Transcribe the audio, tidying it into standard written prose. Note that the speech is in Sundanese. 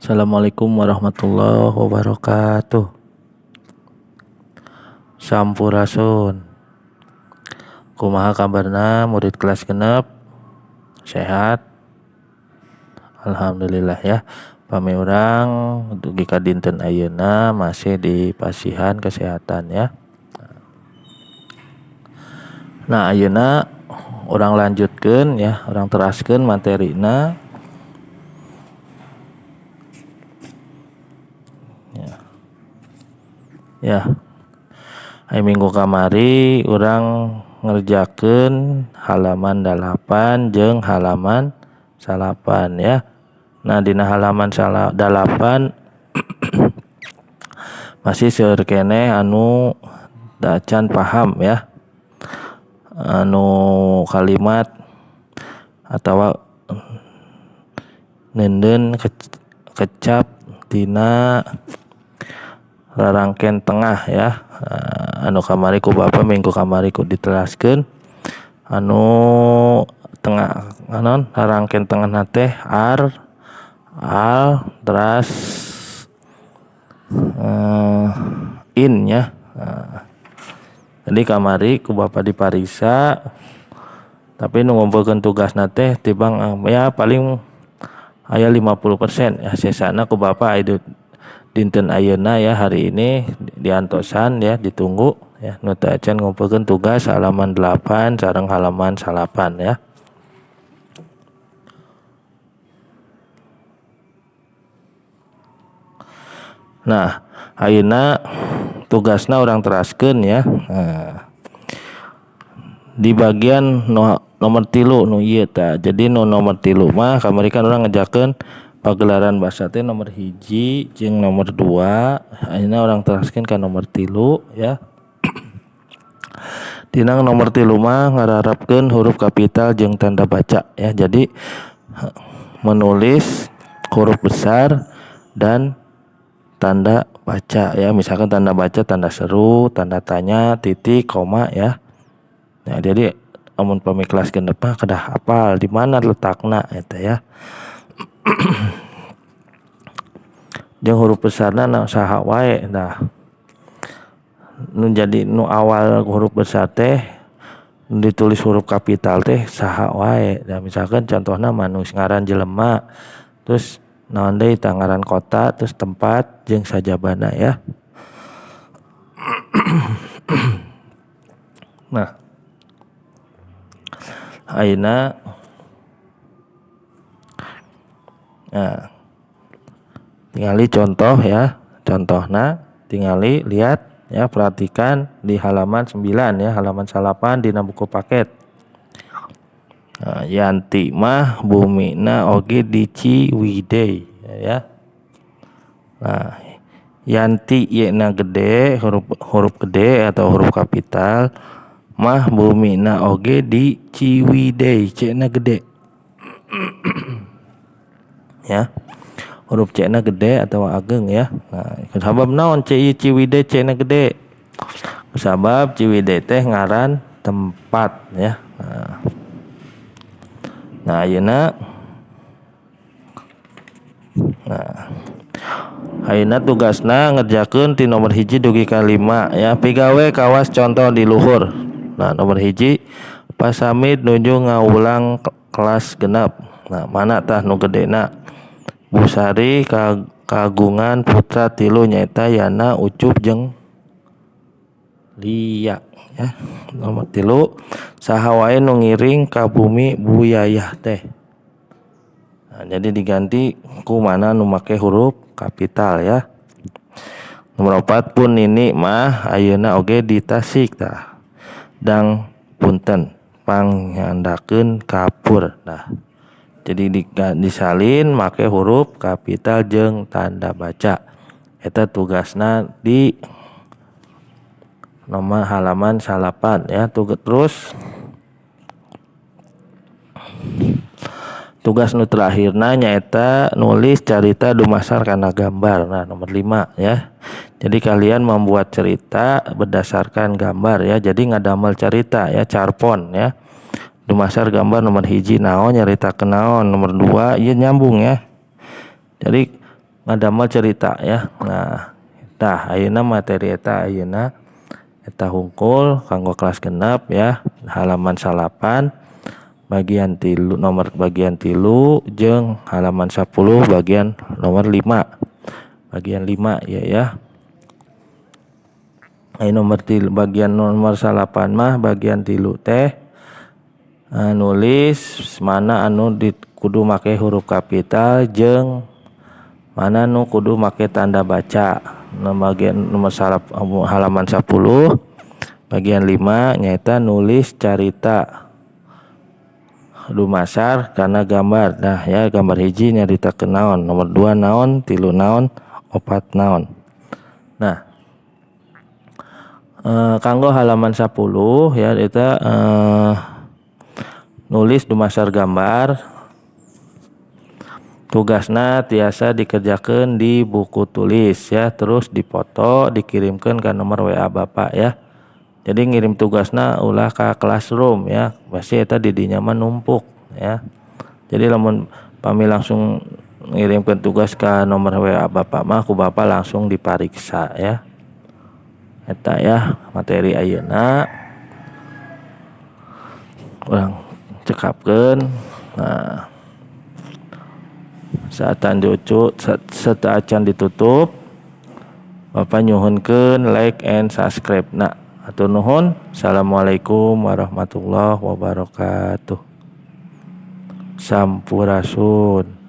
Assalamualaikum warahmatullahi wabarakatuh. Sampurasun. Kumaha kabarna murid kelas genep? Sehat? Alhamdulillah ya. Pami urang dugi ka dinten ayeuna masih di pasihan kesehatan ya. Nah, ayeuna urang lanjutkeun ya, urang teraskeun materina. Ya. Aya minggu kamari urang ngerjakeun halaman 8 jeung halaman 9 ya. Nah, dina halaman 8 masih seueur keneh anu tacan paham ya. Anu kalimat atawa neundeun kecap dina rarangken tengah ya. Anu kamari ku Bapak minggu kamari ku diteraskeun anu tengah anon rarangken tengah teh ar, al, teras in ya. Jadi kamari ku Bapak dipariksa tapi nu ngumpulkeun tugasna teh tibang ya paling aya 50% ya, sesana ku Bapak aya dinten ayeuna ya, hari ini diantosan ya, ditunggu ya nu teu acan ngumpulkeun tugas halaman 8 sareng halaman 9 ya. Nah, ayeuna tugasna urang teraskeun ya. Nah, di bagian nomor 3 nu ieu tah. Jadi nu nomor 3 mah kamari kan urang ngejakeun pagelaran basa teh nomor 1 jeung nomor 2. Ayeuna urang teraskeun ka nomor 3 ya. Dina nomor 3 mah ngararapkeun huruf kapital jeung tanda baca ya. Jadi menulis huruf besar dan tanda baca ya, misalkan tanda baca, tanda seru, tanda tanya, titik, koma ya. Nah, jadi amun pami kelas genep mah kedah hafal di mana letakna eta ya. Jeung huruf besarna saha wae. Nah, nu jadi nu awal huruf besar teh ditulis huruf kapital teh saha wae. Nah, misalkan contohna manus ngaran jelema, terus naon deui tah ngaran kota, terus tempat jeung sajabana ya. Nah, ayeuna nah, tingali contoh ya. Contohna tingali lihat ya, perhatikan di halaman 9 ya, halaman 9 dina buku paket. Nah, Yanti mah bumina oge di Ciwidey ya. Nah, Yanti ye-na gede, huruf gede atau huruf kapital, mah bumina oge di Ciwidey, C-na gede. Ya. Huruf C-na gede atau ageng ya. Nah, sabab naon C Ciwidey C-na gede? Sabab Ciwidey teh ngaran tempat ya. Nah, ayeuna nah ayeuna tugasna ngerjakeun ti nomor 1 dugi ka 5 ya. Pigawe kawas contoh di luhur. Nah, nomor 1 Pak Samid nuju ngawulang kelas genep. Nah, mana tah nu gedena? Bu Sari kagungan putra 3 nyaeta Yana, Ucup jeung Lia ya. Nomor 3 saha wae nu ngiring ka bumi Bu Yayah teh. Nah, jadi diganti ku mana nu make huruf kapital ya. Nomor 4 pun nini mah ayeuna oge di Tasik tah. Dang punten pangyandakeun kapur. Nah, jadi disalin make huruf kapital jeung tanda baca. Eta tugasna di nomor halaman 9 ya. Terus tugas nu terakhirna nyaeta nulis carita dumasar kana gambar. Nah, nomor 5 ya. Jadi kalian membuat cerita berdasarkan gambar ya. Jadi ngadamel cerita ya, carpon ya. Dumasar gambar nomor 1 naon nyaritakeun naon, nomor 2 ieu nyambung ya. Jadi Ngadamel cerita ya. Nah, tah ayeuna materi eta ayeuna eta hungkul kanggo kelas 6 ya, halaman 9 bagian 3, nomor bagian 3 jeung halaman 10 bagian nomor 5. Bagian 5 ya ya. Ayo nomor 3, bagian nomor 9 mah bagian 3 teh nulis mana anu di, kudu make huruf kapital jeung mana nu kudu make tanda baca. Nah, bagian nomor halaman 10 bagian 5 nyaeta nulis carita dumasar kana gambar. Nah ya, gambar hiji nyaritakeun naon, nomor 2 naon, 3 naon, 4 naon. Nah, kanggo halaman 10 ya eta nulis dumasar gambar. Tugasna tiasa dikerjakan di buku tulis ya, terus dipoto dikirimkan ke nomor WA Bapak ya. Jadi ngirim tugasna ulah ke classroom ya, pasti eta di dinya mah numpuk ya. Jadi lamun pami langsung ngirimkan tugas ke nomor WA Bapak mah ku Bapak langsung dipariksa ya. Eta ya materi ayeuna urang cekapkeun. Nah, saatan cucu sateuacan ditutup, Bapak nyuhunkeun like and subscribe. Nah, hatur nuhun. Assalamualaikum warahmatullahi wabarakatuh. Sampurasun.